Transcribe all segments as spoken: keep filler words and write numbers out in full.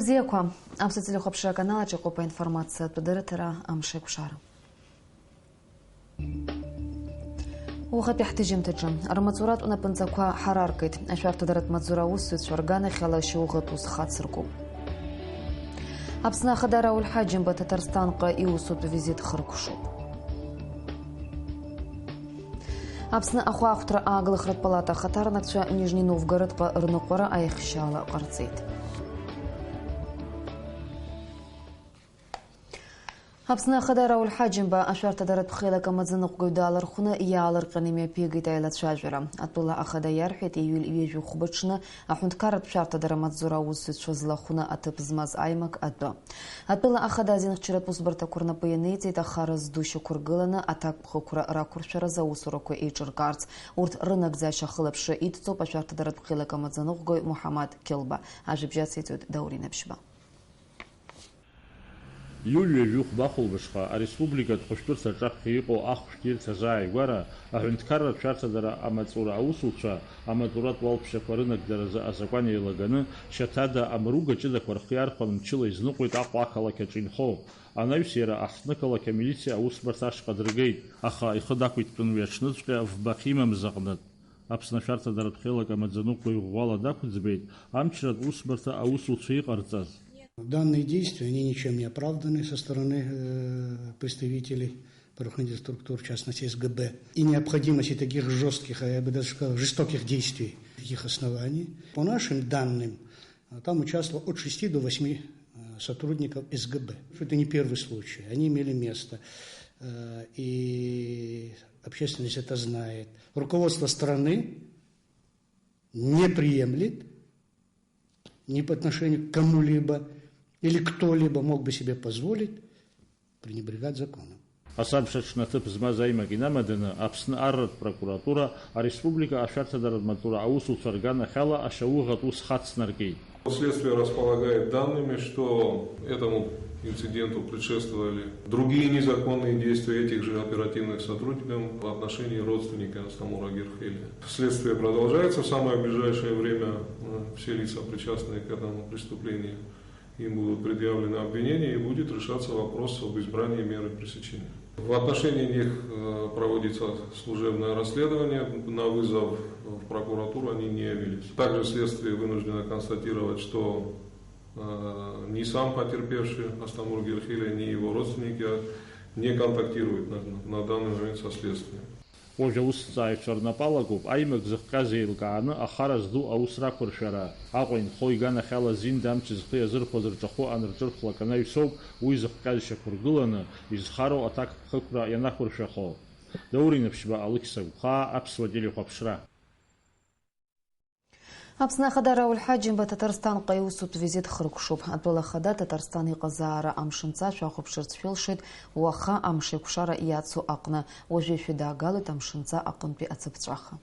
Бзиақәа, Аԥсуа телехәаԥшра аканал аҿы иҟоуп аинформациатә дырраҭара Амшеикәшара. Уахатәи ҳҭыжьымҭаҿы рмаҵуратә напынҵақәа ҳараркит. Ашәарҭадаратә маҵзура аусзуҩцәа рганахьала ашьауӷатә ус хацыркуп. Аԥсны Ахада Рауль Ҳаџьымба Ҭаҭарсҭанҟа иусутә визит хыркәшоуп. Аԥсны ахәаахәҭра ааглыхратә палата ахаҭарнакцәа Нижни Новгородҟа рныҟәара аихшьаала ҟарҵеит. Аԥсны Ахада Рауль Ҳаџьымба ашәарҭадаратә хеилак амаӡаныҟәгаҩ даалархәны иаалырҟьаны имҩаԥигеит аилацәажәара. Атәыла Ахада иарҳәеит июль ҩажәи хәба аҽны аҳәынҭқарратә шәарҭадара амаҵзура аусзуҩцәа злахәны аҭыԥ змаз аимак атәы. Атәыла Ахада азинхьчаратә усбарҭақәа рнапы ианиҵеит ахара зду шьақәыргыланы аҭакԥхықәра рақәыршәаразы аусурақәа еиҿыркаарц. Урҭ рынагӡашьа ахылаԥшра идҵоуп ашәарҭадаратә хеилак амаӡаныҟәгаҩ Муҳаммад Кьылба. Ажәабжь ациҵоит Даур Инаԥшьба. Иуль ҩажәи хәба хәылбыҽха ареспубликатә хәышәтәырҭа аҿаԥхьа иҟоу ахәшәтәырҭа азааигәара аҳәынҭқарратә шәарҭадара амаҵура аусуцәа амаҵуратә уалԥшьақәа рынагӡаразы азакәан еилаганы шьаҭада амруга ҷыдақәа рхы иархәан мчыла изныҟәеит Аҟәа ақалақь аҿы инхо анаҩс иара аҳҭнықалақь амилициа аусбарҭа ашҟа дыргеит, аха ихы дақәиҭтәын уи аҽныҵәҟьа вбах имамыз аҟнытә. Аԥсны ашәарҭадаратә хеилак амаӡаныҟәгаҩ ӷәӷәала дақәӡбеит амчратә усбарҭа аусуцәа иҟарҵаз. Данные действия, они ничем не оправданы со стороны, э, представителей правоохранительных структур, в частности, СГБ. И необходимости таких жёстких, а я бы даже сказал, жестоких действий, таких оснований. По нашим данным, а, там участвовало от шести до восьми, э, сотрудников СГБ. Это не первый случай, они имели место. Э, и общественность это знает. Руководство страны не приемлет ни по отношению к кому-либо, или кто-либо мог бы себе позволить пренебрегать законом. Асабша аҽны аҭыԥ змаз аимак инамаданы, Аԥсны арратә прокуратура ареспублика ашәарҭадаратә маҵура аусуцәа рганахьала ашьауӷатә ус хацнаркит. Следствие располагает данными, что этому инциденту предшествовали другие незаконные действия этих же оперативных сотрудников в отношении родственника Астамура Герхелия. Следствие продолжается. В самое ближайшее время, э, все лица, причастные к этому преступлению, им будут предъявлены обвинения и будет решаться вопрос об избрании меры пресечения. В отношении них, э, проводится служебное расследование. На вызов в прокуратуру они не явились. Также следствие вынуждено констатировать, что, э, ни сам потерпевший Астамур Герхелия, ни его родственники не контактируют на, на данный момент со следствием. Уажә аусҭҵааҩцәа рнапы алагоуп аимак зыхҟьаз еилкааны ахара зду аус рақәыршәара. Аҟәа инхо иганахьала Зинда амч зхы иазырхәаз рҿахәы анырҿырхлак анаҩсоуп уи зыхҟьаз шьақәыргыланы, изхароу аҭакԥхықәра ианақәыршәахо. Даур Инаԥшьба, Алықьса Гәхаа, Аԥсуа телехәаԥшра. Аԥсны Ахада Рауль Ҳаџьымба Ҭаҭарсҭанҟа иусутә визит хыркәшоуп. Атәыла Ахада Ҭаҭарсҭан иҟазаара амшынҵа шәахәаԥшырц шәылшеит уаха амшеиқәшара иацу аҟны. Уажәы ишәыдаагалоит амшынҵа аҟынтәи ацыԥҵәаха.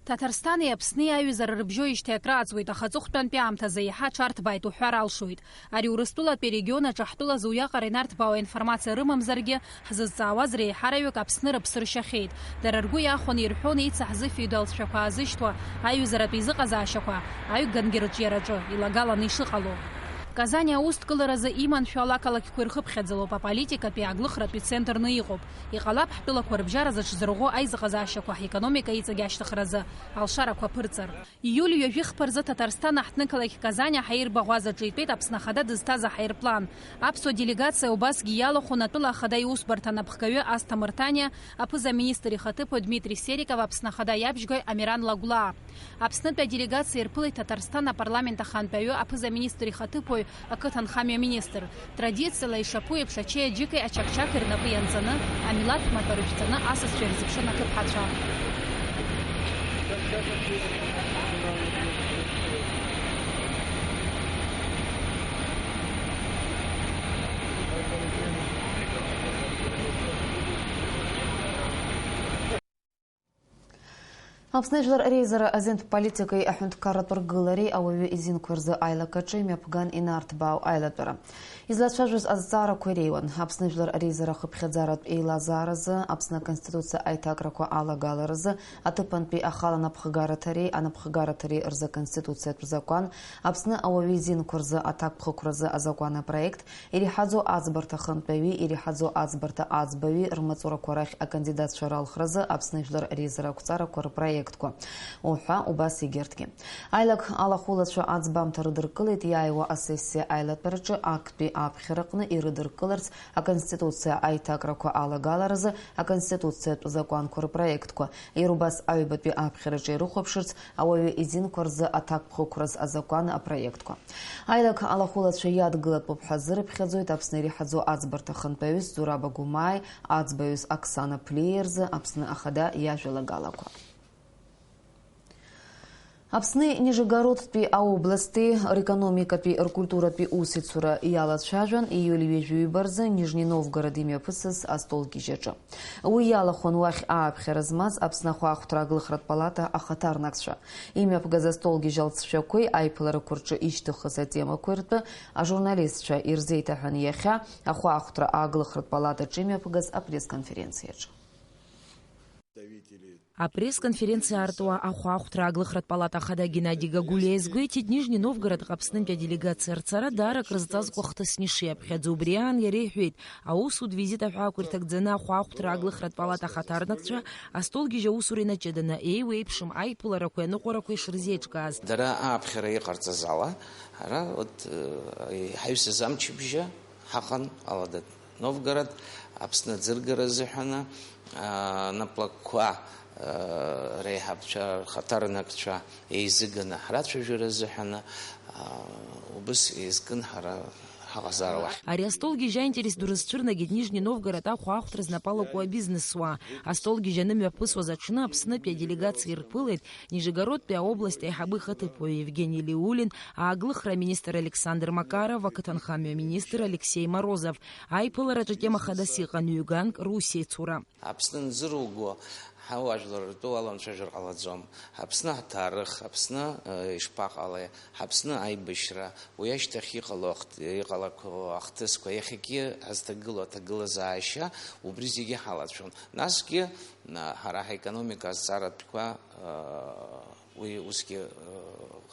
Ҭаҭарсҭани Аԥсни аиҩызара рыбжьоижьҭеи акрааҵуеит, аха аҵыхәтәантәи аамҭазы еиҳа аҽарҭбааит уҳәар алшоит. Ари Урыстәылатәи арегион аҿы ҳтәылазы уиаҟара инарҭбаауа информациа рымамзаргьы, ҳзызҵаауаз реиҳараҩык Аԥсны рыԥсы ршьахьеит. Дара ргәы иаахәаны ирҳәон еицаҳзыфҩыда алҵшәақәа аазышьҭуа аиҩызаратә еизыҟазаашьақәа аҩгангьы рыҿиараҿы илагаланы ишыҟало. Казани аусҭкыларазы иманшәало ақалақьқәа ирхыԥхьаӡалоуп аполитикатәи аглыхратәи центрны иҟоуп. Иҟалап ҳтәылақәа рыбжьара зыҽзырӷәӷәо аизыҟазаашьақәа ҳекономика иҵегь ашьҭыхразы алшарақәа ԥырҵыр. Ииуль ҩажәи хԥа рзы Ҭаҭарсҭан аҳҭнықалақь Казани аҳаирбаӷәазаҿы итәеит Аԥсны Ахада дызҭаз аҳаирплан. Аԥсуа делегациа убасгьы иалахәын атәыла Ахада иусбарҭа анапхгаҩы Асҭамыр Ҭаниа, аԥыза-министр ихаҭыԥуаҩ Дмитри Сериков, Аԥсны Ахада иабжьгаҩ Амиран Лагәлаа. Аԥснытәи аделегациа ирԥылеит Ҭаҭарсҭан апарламент ахантәаҩы, аԥыза-министр ихаҭыԥуаҩ, ақыҭанхамҩа аминистр. Традициала ишаԥу еиԥш, ачеи аџьыкеи, ачақьчақьи рнапы ианҵаны, амилаҭ матәа рышәҵаны асасцәа ирзыԥшын аҭыԥҳацәа. Аԥсны Жәлар Реизара азинтә политикеи аҳәынҭқарратә ргылареи ауаҩы изинқәа рзы аилакаҿы имҩаԥган инарҭбаау аилатәара. Излацәажәоз азҵаарақәа иреиуан Аԥсны Жәлар Реизара ахыԥхьаӡаратә еилазааразы, Аԥсны Аконституциа аиҭакрақәа алагаларазы, аҭыԥантәи ахала напхгараҭареи анапхгараҭареи рзы аконституциатә закәан, Аԥсны ауаҩы изинқәа рзы аҭакԥхықәразы азакәан апроект, иреиҳаӡоу аӡбарҭа ахантәаҩи иреиҳаӡоу аӡбарҭа аӡбаҩи рмаҵурақәа рахь акандидатцәа ралхразы Аԥсны Жәлар Реизара ақәҵарақәа рпроектқәа, уҳәа убас егьырҭгьы. Аилак алахәылацәа аӡбамҭа рыдыркылеит иааиуа асессиа аилатәараҿы актәи аԥхьараҟны ирыдыркыларц Аконституциа аиҭакрақәа алагаларазы Аконституциатә закәанқәа рпроектқәа, иара убас аҩбатәи аԥхьараҿы ирыхәаԥшырц ауаҩы изинқәа рзы аҭакԥхықәраз азакәан апроектқәа. Аилак алахәылацәа иадгылатәуп ҳәа азырыԥхьаӡоит Аԥсны иреиҳаӡоу аӡбарҭа ахантәаҩыс Зураб Агәымааи аӡбаҩыс Оксана Ԥлиа рзы Аԥсны Ахада иажәалагалақәа. Аԥсни Нижегородтәи аобласти рекономикатәи ркультуратәи усеицура иалацәажәан ииуль ҩажәи ҩба рзы Нижни Новгород имҩаԥысыз астолгьежьаҿы. Уи иалахәын уахь ааԥхьара змаз Аԥсны ахәаахәҭра аглыхратә палата ахаҭарнакцәа. Имҩаԥгаз астолгьежь алҵшәақәеи аиԥыларақәа рҿы ишьҭыхыз атемақәеи ртәы ажурналистцәа ирзеиҭаҳәан иахьа ахәаахәҭра аглыхратә палатаҿы имҩаԥгаз апресс-конференциаҿы. Апресс-конференциа аартуа ахәаахәҭра аглыхратә палата ахада Геннади Гагулиа иазгәеиҭеит, Нижни Новгородҟа Аԥснынтәи аделегациа рцара даара акрызҵазкуа хҭысны ишиаԥхьаӡо. Убри аан иара иҳәеит, аусутә визит аҳәаақәа ирҭагӡаны ахәаахәҭра аглыхратә палата ахаҭарнакцәа астолгьежь аусура инаҷыданы, еиуеиԥшым аиԥыларақәеи аныҟәарақәеи шырзеиҿкааз. Дара ааԥхьара иҟарҵаз ала, ара, вот, э, иҳаҩсыз амчыбжьа ҳаҟан Алада Новгород, Аԥсны аӡыргара азыҳәаны, аа, наплакқәа, аа, реиҳабцәа, рхаҭарнакцәа еизыганы ҳрацәажәара азыҳәаны, аа, убыс еизкын ҳара ҳаҟазаара уахь. Ари астолгьежь аинтерес ду рызцәырнагеит Нижни Новгород ахәаахәҭра знапы алаку абизнесуаа. Астолгьежь анымҩаԥысуаз аҽны Аԥснытәи аделегациа ирԥылеит Нижегородтәи аобласть аиҳабы ихаҭыԥуаҩ Евгений Лиулин, ааглыхра аминистр Александр Макаров, ақыҭанхамҩа аминистр Алексей Морозов. Аиԥылараҿы атема хадас иҟан ҩганк русеицура. Аԥсны нзыруго ҳауаажәлар ртәы уаламцәажәар ҟалаӡом. Аԥсны аҭаарых, Аԥсны, э, ишԥаҟалеи, Аԥсны аибашьра, уи ашьҭахь иҟало ахҭ-, иҟалақәо ахҭысқәа, иахьагьы ҳазҭагылоу аҭагылазаашьа, убри зегьы ҳалацәон. Насгьы, на-, ҳара ҳаекономика азҵааратәқәа, э, уи усгьы, э,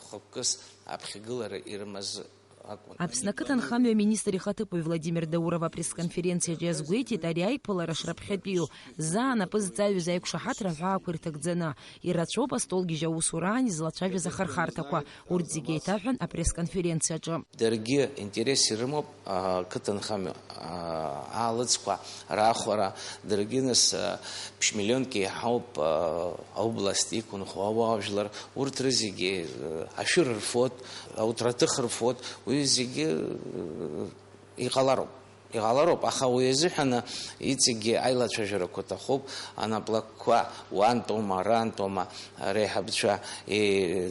хықәкыс аԥхьагылара ирымаз акәын. Аԥсны ақыҭанхамҩа аминистр ихаҭыԥуаҩ Владимир Дауров апресс-конференциаҿы иазгәеиҭеит, ари аиԥылара шраԥхьатәиу заа анапы зҵаҩыз аиқәшаҳаҭра аҳәаақәа ирҭагӡаны. Ирацәоуп астолгьежь аусураан излацәажәаз ахырхарҭақәа, урҭ зегьы еиҭаҳәан апресс-конференциаҿы. Даргьы интерес ирымоуп, ақыҭанхамҩа, аалыҵқәа раахәара, даргьы нас, ԥшь-миллионк еиҳауп, аобласт иқәынхо ауаажәлар, урҭ рызегьы, ашәыр рфот, ауҭраҭых рфот, уи зегьы, иҟалароуп. Иҟалароуп, аха уи азыҳәаны иҵегьгьы аилацәажәарақәа ҭахуп, анаплакқәа уантәоума, рантәоума, реиҳабцәа, и-,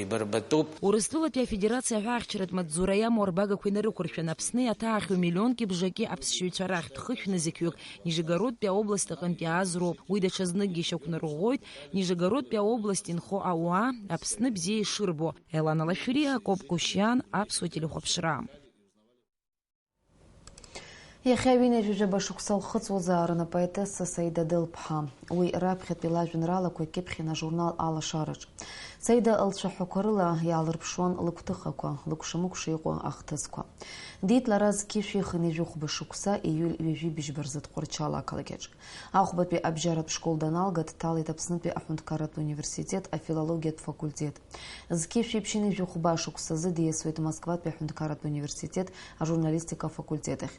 ибарбатәуп. Урыстәылатәи Афедерациа аҳәаахьчаратә маҵзура иамоу арбагақәа инарықәыршәан, Аԥсны иаҭаахьоу миллионки бжаки аԥсшьаҩцәа рахьтә хыхь нызқьҩык Нижегородтәи аобласт аҟынтәи аазроуп. Уи даҽазныкгьы ишьақәнарӷәӷәоит, Нижегородтәи аобласт инхо ауаа Аԥсны бзиа ишырбо. Елана Лашәриа, Акоп Кушьиан, Аԥсуа телехәаԥшра. Иахьа ҩынҩажәижәаба шықәса лхыҵуазаарын апоетесса Саида Дылԥҳа. Уи раԥхьатәи лажәеинраалақәа икьыԥхьын ажурнал Алашараҿ. Саида лцәаҳәақәа рыла иаалырԥшуан лыгәҭыхақәа, лыкәша-мыкәша иҟоу ахҭысқәа. Диит лара зқьышә ихынҩажәи хәба шықәса ииуль ҩажәи быжьба рзы Тҟәарчал ақалақь аҿы. Ахәбатәи абжьаратә школ даналга, дҭалеит Аԥснытәи аҳәынҭқарратә университет афилологиатә факультет. Зқьышә ԥшьынҩажәи хәба шықәсазы диасуеит Москватәи аҳәынҭқарратә университет ажурналистика афакультет ахь.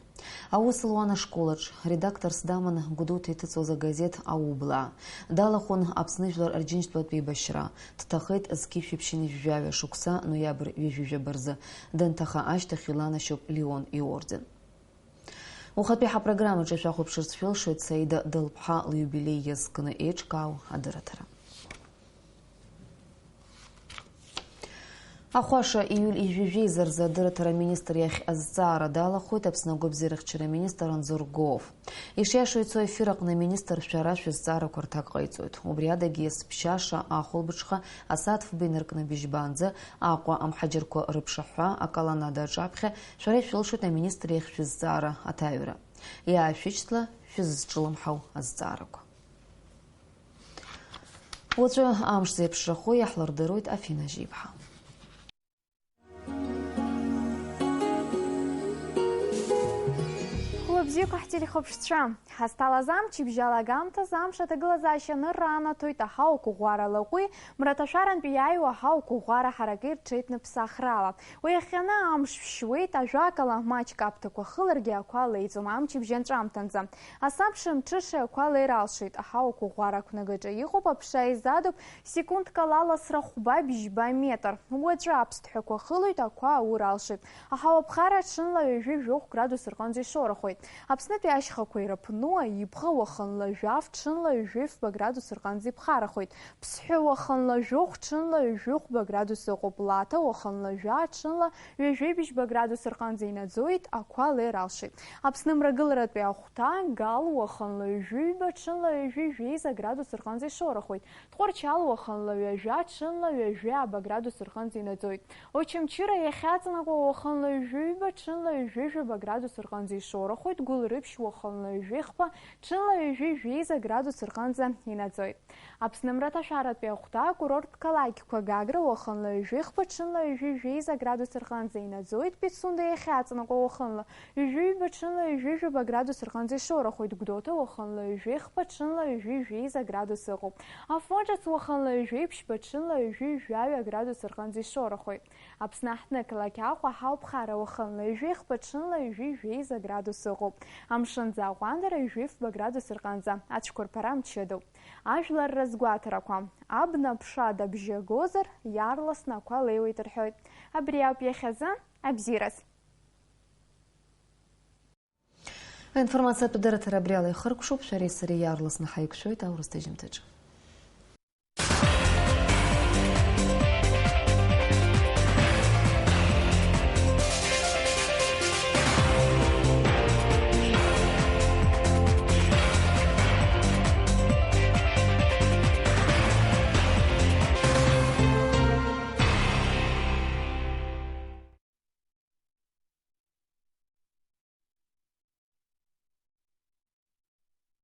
Аус луан ашколаҿ, редакторс даман Гәдоуҭа иҭыҵуаз агазеҭ Аублаа. Далахәын Аԥсны Жәлар Рџьынџьтәылатә еибашьра. Дҭахеит зқьышә ԥшьынҩажәи жәаҩа шықәса ноиабр ҩажәи жәаба рзы. Данҭаха ашьҭахь иланашьоуп Леон иорден. Ухатәи ҳапрограммаҿы шәахәаԥшырц шәылшоит Саида Дылԥҳа лиубилеи иазкны еиҿкаау адырраҭара. Ахәаша ииуль ижәижәеиза рзы адырраҭара аминистр иахь азҵаара далахәит Аԥсны агәабзиарахьчара аминистр Анзор Гов. Ишиашоу ицо, ефир аҟны аминистрцәа ара шәызҵаарақәа рҭак ҟаиҵоит. Убри адагьы есԥшьаша ахәылбыҽха асааҭ фба инаркны быжьбаанӡа Аҟәа амҳаџьырқәа рыԥшаҳәа аколоннада аҿаԥхьа шәара ишәылшоит аминистр иахь шәызҵаара аҭаҩра. Иаашәышьҭла шәызҿлымҳау азҵаарақәа. Уаҵәы амш зеиԥшрахо иаҳлырдыруеит Афина Жьиԥҳа. Хәлыбзиақәа ҳтелехәаԥшцәа! Ҳазҭалаз амчыбжь алагамҭазы амш аҭагылазаашьа анырра анаҭоит аҳауақәа ӷәӷәара лаҟәи мраҭашәарантәи иааиуа аҳауақәа ӷәӷәара ҳараки рҽеиҭныԥсахрала. Уи иахҟьаны амш шәшьуеит, ажәакала, маҷк аԥҭақәа хыларгьы ақәа леиӡом амчыбжь анҵәамҭанӡа. Асабшеи амҽышеи ақәа леир алшоит, аҳауақәа ӷәӷәара ақәнагаҿы иҟоуп, аԥша еизадоуп, секундк ала аласра хәба-бжьба метр. Уаҵәы аԥсҭҳәақәа хылоит, ақәа аур алшоит. Аҳауа ԥхара ҽынла ҩажәи жәохә градус рҟынӡа ишоурахоит. Аԥснытәи ашьхақәа ирыԥну, аибӷа уахынла жәаф, ҽынла ҩажәи фба градус рҟынӡа иԥхарахоит. Ԥсҳәы уахынла жәохә, ҽынла ҩажәи хәба градус ыҟоуп. Лаҭа уахынла жәа, ҽынла ҩажәи быжьба градус рҟынӡа инаӡоит, ақәа леир алшоит. Аԥсны мрагыларатәи ахәҭа, Гал уахынла ҩажәи ҩба, ҽынла ҩажәи жәеиза градус рҟынӡа ишоурахоит. Тҟәарчал уахынла ҩажәа, ҽынла ҩажәи ааба градус рҟынӡа инаӡоит. Очамчыра иахьаҵанакуа уахынла ҩажәи ҩба, ҽынла ҩажәи жәаба градус рҟынӡа ишоурахоит. Гәылрыԥшь уахынла ҩажәи хԥа, ҽынла ҩажәи жәеиза градус рҟынӡа инаӡоит. Аԥсны мраҭашәаратәи ахәҭа, акурорттә қалақьқәа, Гагра уахынла ҩажәи хԥа, ҽынла ҩажәи жәеиза градус рҟынӡа инаӡоит. Пицунда иахьаҵанакуа уахынла ҩажәи ҩба, ҽынла ҩажәи жәаба градус рҟынӡа ишоурахоит. Гәдоуҭа уахынла ҩажәи хԥа, ҽынла ҩажәи жәеиза градус ыҟоуп. Афон ҿыц уахынла ҩажәи ԥшьба, ҽынла ҩажәи жәаҩа градус рҟынӡа ишоурахоит. Аԥсны аҳҭнықалақь Аҟәа аҳауа ԥхара уахынла ҩажәи хԥа, ҽынла ҩажәи жәеиза градус ыҟоуп. Амшынӡы аҟәандара ҩажәи фба градус рҟынӡа, ацәқәырԥара мчыдоуп. Ажәлар рызгәаҭарақәа. Абна аԥша дабжьагозар, иаарласны ақәа леиуеит рҳәоит. Абри ауп иахьазы. Абзиараз. Аинформациатә дырраҭара абри ала ихыркәшоуп, шәареи сареи иаарласны ҳаиқәшәоит аурыс ҭыжьымҭаҿы.